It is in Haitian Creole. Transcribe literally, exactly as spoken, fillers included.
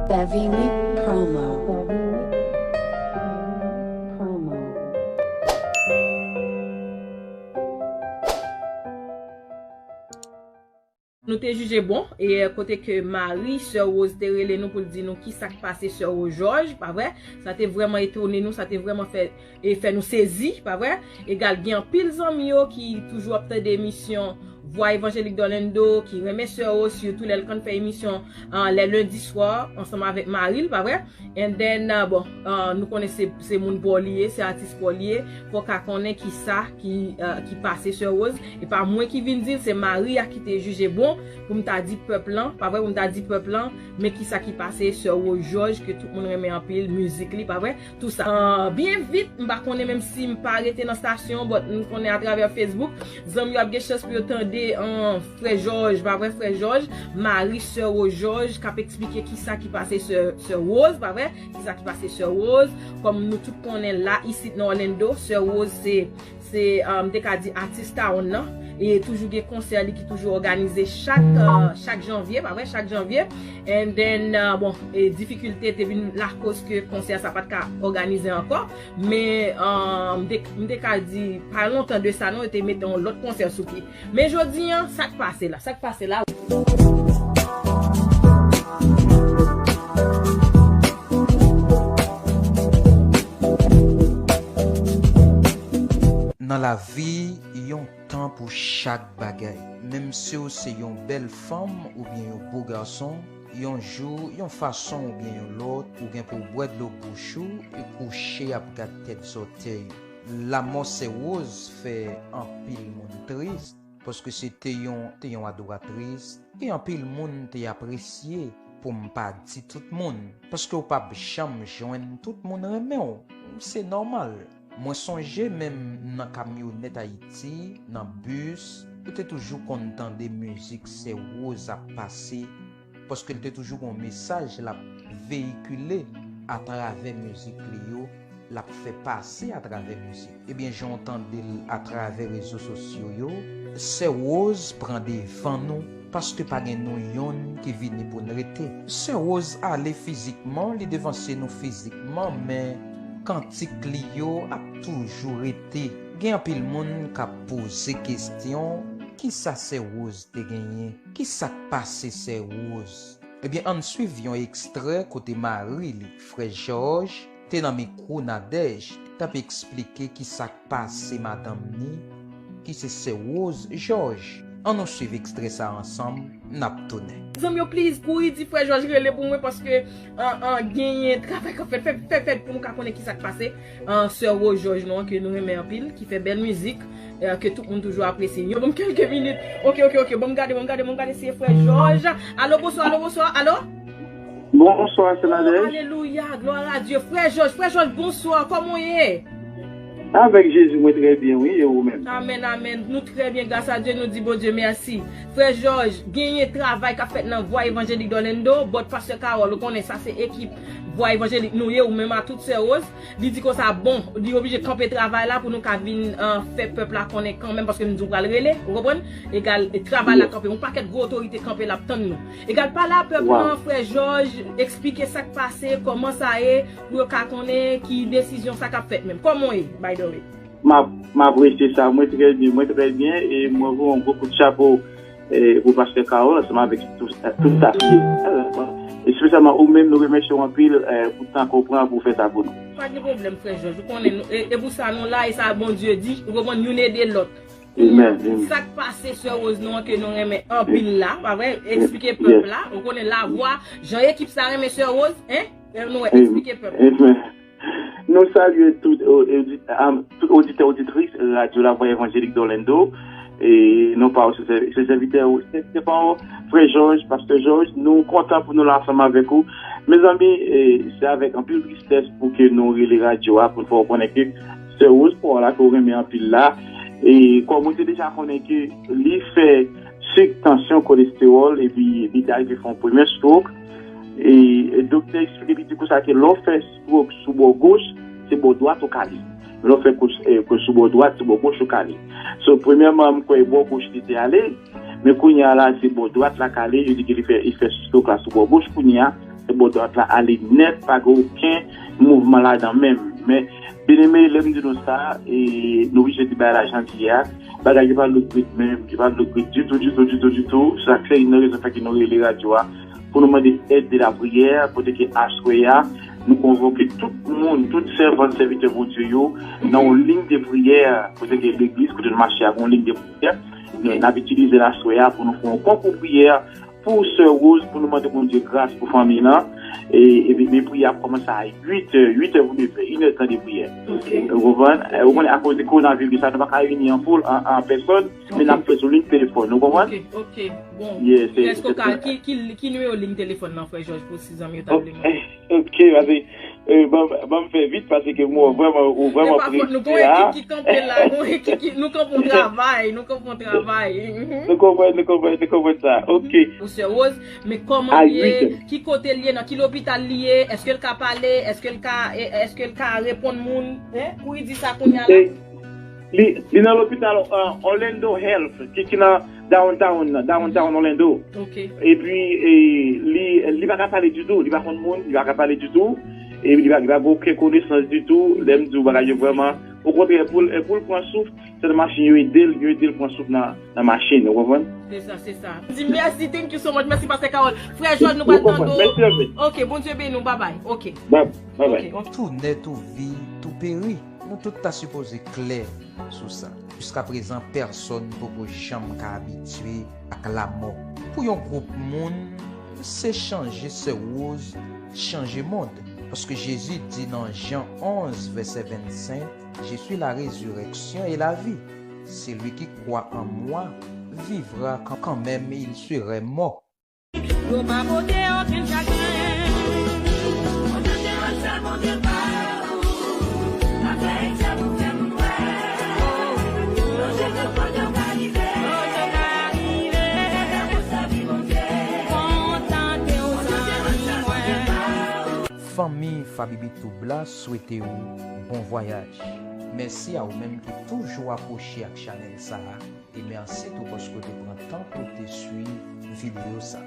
Savvy Week Promo. Nou te jije bon, e kote ke Mari, sè Rose te rele nou pou l di nou kisa k pase sè Rose Georges, pa vre? Sa te vrèman etone nou, sa te vrèman fè, e fè nou sezi, pa vre? Egal, gen anpil zanmi yo ki toujou ap tande emisyon Vwa Evanjelik d'Orlando, ki renmen sè Rose, sitou lè l konn fè emisyon, ah, lè lendi swa, ansanm avèk mari l, pa vre? And then, uh, bon, uh, nou konnen se, se moun pa w li ye, se atis pa w li ye. Fò w ka konnen kisa ki, uh, ki pase sè Rose. E pa mwen ki vin di l, se Mari a ki te jije bon pou m ta di pèp lan, pa vre, pou m ta di pèp lan, men kisa ki pase sè Rose Georges, ke tout moun renmen anpil, mizik li, pa vre, tou sa. Uh, byen vit, m pa konnen menm si m pa rete nan stasyon, but m konnen atravè Facebook, zanmi yo ap gen chans pou yo tande, uh, frè Georges, pa vre, frè Georges, mari sè Rose Georges, k ap eksplike kisa ki pase sè, sè Rose, pa vre? Kisa ki pase sè Rose? Kòm nou tout konnen la, isit nan Orlando, sè Rose se, se, uh, m te ka di atis town nan. E toujou gen konsè li ki toujou òganize chak, uh, chak janvye, pa vre? Chak janvye. And then, uh, bon, e difikilte te vin lakoz ke konsè sa pa t ka òganize ankò. Men, uh, m te, m te ka di, pa lontan de sa non, yo te mete yon lòt konsè sou pye. Men jodi an, sa k pase la? Sa k pase la? Nan lavi, yon tan pou chak bagay. Menm si w se yon bèl fanm oubyen yon bo gason, yon jou, yon fason oubyen yon lòt, ou gen pou w bwè dlo bouch ou e kouche ap gad tèt zòtèy ou. Lanmò sè Rose fè anpil moun tris, paske se te yon, te yon adoratris ke anpil moun te apresye, pou m pa di tout moun, paske w p ap janm jwenn tout moun renmen w. Se nòmal. Mwen sonje menm nan kamyonèt Ayiti, nan bis, yo te toujou konn tande mizik sè Rose ap pase, paske l te toujou gen yon mesaj l ap veyikile atravè mizik li yo, l ap fè pase atravè mizik. Ebyen, jan w tande l atravè rezo sosyo yo, sè Rose pran devan nou, paske pa gen nou yonn ki vini pou n rete. Sè Rose ale fizikman, li devanse nou fizikman, men kantik li yo ap toujou rete. Gen anpil moun k ap poze kesyon, kisa sè Rose te genyen? Kisa k pase sè Rose? Ebyen, ann swiv yon ekstrè kote mari li, frè Jòj, te nan mikwo Nadège, t ap eksplike kisa k pase madanm ni, ki se sè Rose Jòj. Ann nou swiv ekstrè sa a ansanm, n ap tounen. Zanmi yo, please, kouri di frè Jòj rele pou mwen, paske, an, an, genyen travay k ap fèt. Fè, fè, fè pou nou ka konnen kisa k pase. An, sè Rose Jòj nou an, ke nou renmen anpil, ki fè bèl mizik, eh, ke tout moun toujou apresye. Yo, ban m kèlke minit. Ok, ok, ok. Ban m gade, ban m gade, ban m gade si e frè Jòj. Alo, bonswa, alo, bonswa, alo? Bonswa, sè Nadège. Alelouya, glwa a Dye. Frè Jòj, frè Jòj, bonswa, kòman w ye? Avèk Jezi, mwen trè byen, wi, e ou menm? Amèn, amèn. Nou trè byen, gras a Dye, nou di Bondye mèsi. Frè Jòj, genyen travay k ap fèt nan Vwa Evanjelik d'Orlando, but pastè Carole, ou konnen sa se ekip Vwa Evanjelik nou ye, ou menm a tout sè Rose. Li di konsa, bon, li oblije kanpe travay la pou nou ka vin, eh, fè pèp la konnen kanmenm, paske m di w pral rele, ou konprann? Egal, e travay la kanpe, yon pakèt gwo otorite kanpe l ap tann nou. Egal, pale a pèp lan, frè Jòj, eksplike sa k pase, kòman sa ye, pou yo ka konnen ki desizyon sa k ap fèt menm. Kòman w ye, by the way? M ap, m apresye sa, mwen trè byen, mwen trè byen, e mwen voye yon gwo kout chapo, eh, pou pastè Carole, ansanm avèk tout, tout staf li. Espesyalman ou menm, nou remèsye w anpil, eh, pou tan ke w pran pou w fè sa pou nou. Pa gen pwoblèm, frè Jòj. Ou konnen nou, e, e pou sa nou la, e sa Bondye di, ou konprann, youn ede lòt. Kounye a, sa k pase sè Rose nou an ke nou renmen anpil la, pa vre? Eksplike pèp la, ou konnen lavwa, jan ekip sa renmen sè Rose, en? Nou wè, eksplike pèp la. Nou salye tout, o-, odi-, am, tout oditè, oditris Radyo Lavwa Evanjelik d'Orlando. E non pa w, se sè-, se sèvitè w, se, se pa w, frè Jòj, pastè Jòj, nou kontan pou nou la ansanm avèk ou. Mezanmi, e, se avèk anpil tristès pou ke nou rele radyo a, pou n fè w konnen ke sè Rose pa w la ke w renmen anpil la. E kòm ou te deja konnen ke li fè sik, tansyon, kolestewòl, epi li te rive fè yon premye stroke. E, e doktè eksplike li di konsa ke lè w fè stroke sou bò goch, se bò dwat ou ka li. Lè w fè kous, e, kous sou bò dwat, se bò goch ou ka li. So, premyèman, m kwè e bò goch li te ale, men kounye a la, se bò dwat la k ale, yo di ke li fè, li fè stroke la sou bò goch kounye a. bò dwat la ale nèt, pa gen okenn mouvman ladan menm. Men, byeneme, lè m di nou sa, e, nou oblije di bagay la jan l ye a. Bagay yo pa look good menm, yo pa look good ditou, ditou, ditou, ditou. Sa se youn nan rezon fè ke nou rele radyo a pou nou mande èd de lapriyè, kote ke aswè a, nou konvoke tout moun, tout sèvant, sèvitè Bondye yo, nan yon liy de priyè, kote ke legliz, kote nou mache a, gen yon liy de priyè. Nou, n ap itilize l aswè a pou nou fè yon konkou priyè pou Sè Rose, pou nou mande Bondye gras pou fanmi lan. E, epi, men priyè ap kòmanse a uit è, uit è pou nèf è, inèdtan de priyè. Ou konprann? E, ou konnen, akoz de kowonaviris la, nou pa ka reyini an foul, an, an pèsòn, men n ap fè sou liy telefòn, ou konprann? Ok, ok. Bon. Yes, èske w ka, ki, ki, ki nimewo liy telefòn nan, frè Jòj, pou si zanmi yo ta vle mande? Ok, paske, e, ban, ban m fè vit, paske mwen vrèman, ou vrèman prese la. Ki, ki kanpe la, nou, ki, ki, nou kanpe yon travay, nou kanpe yon travay. Nou konprann, nou konprann, nou konprann sa. Ok. Pou Sè Rose, men kòman l ye, ki kote l ye, nan ki lopital li ye, èske l ka pale, èske l ka, e, èske l ka reponn moun, hein? Kou li di sa kounye a la? Li, li nan lopital, uh, Orlando Health, ki, ki nan downtown, nan downtown Orlando. Ok. Epi, e, li, li pa ka pale ditou, li pa konn moun, li pa ka pale ditou, e li pa, li pa gen okenn konesans ditou. Lè m di w bagay yo vrèman, okontrè, pou l, pou l pran souf, se nan machin yo ede l, yo ede l pran souf nan, nan machin, ou konprann? Se sa, se sa. Di mèsi, thank you so much, mèsi, Pastè Carol. Frè Jòj, nou pral tande w. Mèsi anpil. Ok, Bondye beni w, babay. Ok. Babay. Ok, ok. Tou nèt ou vi, tou peri. Nou tout ta sipoze klè sou sa. Jiskaprezan, pèsonn poko janm ka abitye ak lamò. Pou yon gwoup moun, se chanje Sè Rose, chanje mond. Paske Jezi di nan Jan onz, vèsè vennsenk, Je suis la résurrection et la vie. Celui qui croit en moi vivra quand, quand même il serait mort. Yo pa pote okenn chagren. Kontan te wè sa Bondye pa ou. Afè eksè pou fè moun wè. Lonje ke pòt yo ka rive. Lonje ka rive. Kontan pou sèvi Bondye. Kontan te wè sa Bondye pa ou. Fanmi Fabibi Tube la swete w bon vwayaj. Mèsi a ou menm ki toujou akwoche ak chanèl sa a. E mèsi tou paske w te pran tan pou w te swiv videyo sa.